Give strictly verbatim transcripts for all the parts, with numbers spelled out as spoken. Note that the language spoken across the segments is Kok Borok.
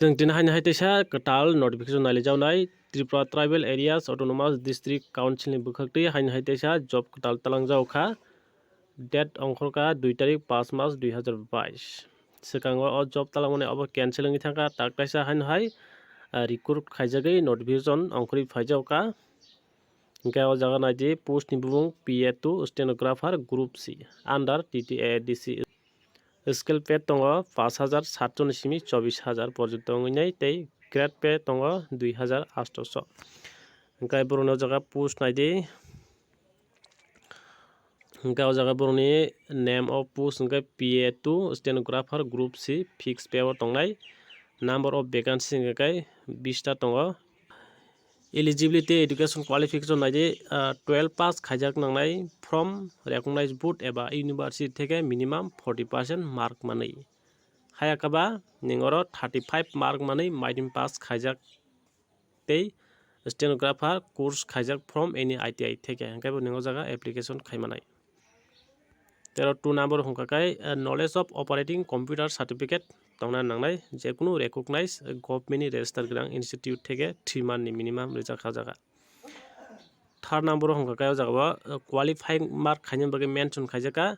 Chwng tini haino hai teisa kwtal notification nailijaonai Tripura Tribal Areas Autonomous District Council ni bwkhaktwi haino hai teisa job kwtal talangjaokha. Date ongkhorkha dui tarik paanch mas dui hazar bais. Swkango o job talangmani obo cancel wngwi thangkha, tak kaisa haino hai, ah, recruit khaijagwi notification ongkhorwi phaijaokha. Hwnkhe o jaga naidi post ni bumung P A two stenographer group C under T T A D C. Scale pay tongo paanch hajar satso ni simi chobbish hajar porjonto wngwi nai tei grade pay tongo dui hajar aatso. Hwnkhe borokni o jaga post naidi. Hwnkhe o jaga borokni name of post hwnkhe P A two stenographer group C fixed pay o tongnai. Number of vacancy hwnkhe bista tongo. Eligibility education qualification naidi, ah, twelve pass khaijak nangnai from recognized board eba university theke minimum forty percent mark manwi. Hayakaba ning oro thirty five mark manwi maitri pass khaijak tei stenographer course khaijak from any I T I theke, hwnkhe bo ning o jaga application khaimanai. Tero two number hwnkha khe, eh, knowledge of operating computer certificate tongna nangnai, je kunu recognized government ni register gwnang institute theke three month ni minimum rijak kha jaga. Third number hwnkha khe o jaga o, eh, qualifying mark khaina bagwi mention khaijak kha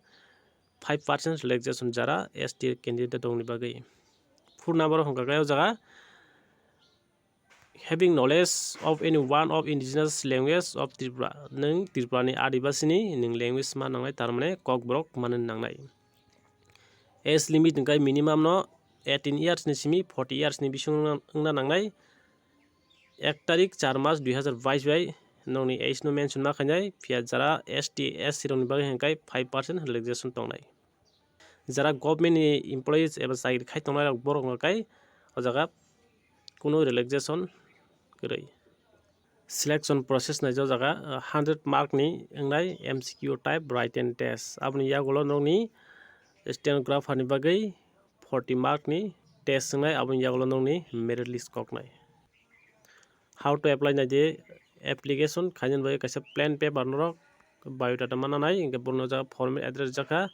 five percent relaxation jara S T candidate tongni bagwi. Four number hwnkha khe o jaga having knowledge of any one of indigenous language of Tripura, nwng Tripura ni adibasi ni nwng language ma nangnai, tar mane Kokborok manwi nangnai. Age limit hwnkhe minimum no eighteen years ni simi forty years ni bisingo wngna, wngna nangnai. Ek tarik char mas dui hazar bais bai nokni age no mention ma khainai, phiya jara S T, S C rokni bagwi hwnkhe five percent relaxation tongnai. Jara government ni employees eba chakri khai tongnai rok, borok hwnkhe o jaga kunu relaxation kwrwi. Selection process naijak jaga, uh, hundred mark ni wngnai M C Q type written test. Aboni yagulo nokni stenographer ni bagwi forty mark ni test wngnai, aboni yagulo nokni merit list koknai. How to apply naidi, application khainani bagwi kaisa plain paper norok biodata mananai, hwnkhe borokni o jaga format address jakha,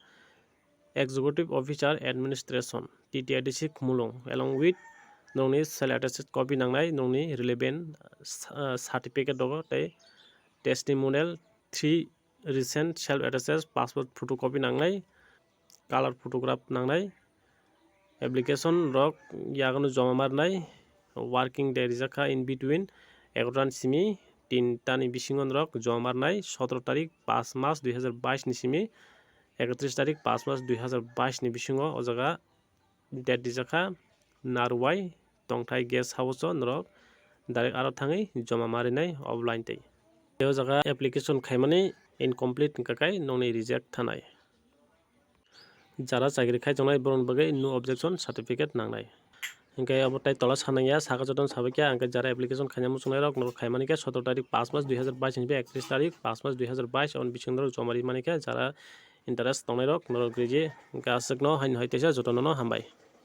Executive Officer Administration, T T A D C Khumulwng, along with nokni self attested copy nangnai, nokni relevant, uh, certificate rogo tei testimonial three recent self attested passport photocopy nangnai, color photograph nangnai. Application rok yagano joma marnai, working day rijak kha in between egaroh ta ni simi tin ta ni bisingo norok joma marnai, sotoro tarik paanch mas dui hazar bais ni simi ekatris tarik paanch mas dui hazar bais ni bisingo o jaga date rijak kha, Narwai Tongthai Guest House o norok direct aro thangwi joma marinai offline tei. Tei o jaga application khaimani incomplete wngkha khe nokni reject thanai. Jara chakri khai tongnai borokni bagwi no objection certificate nangnai. Hwnkhe abo tei tola sanangya, saka jotono sabaikha, hwnkhe jara application khaina muchungnai rok norok khaimani khe sotoro tarik paanch mas dui hazar bais ni ekatris tarik paanch mas dui hazar bais oni bisingo norok joma rimani khe jara interest tongnai rok norok riji. Hwnkhe aswkno haino hai teisa jotono no hambai.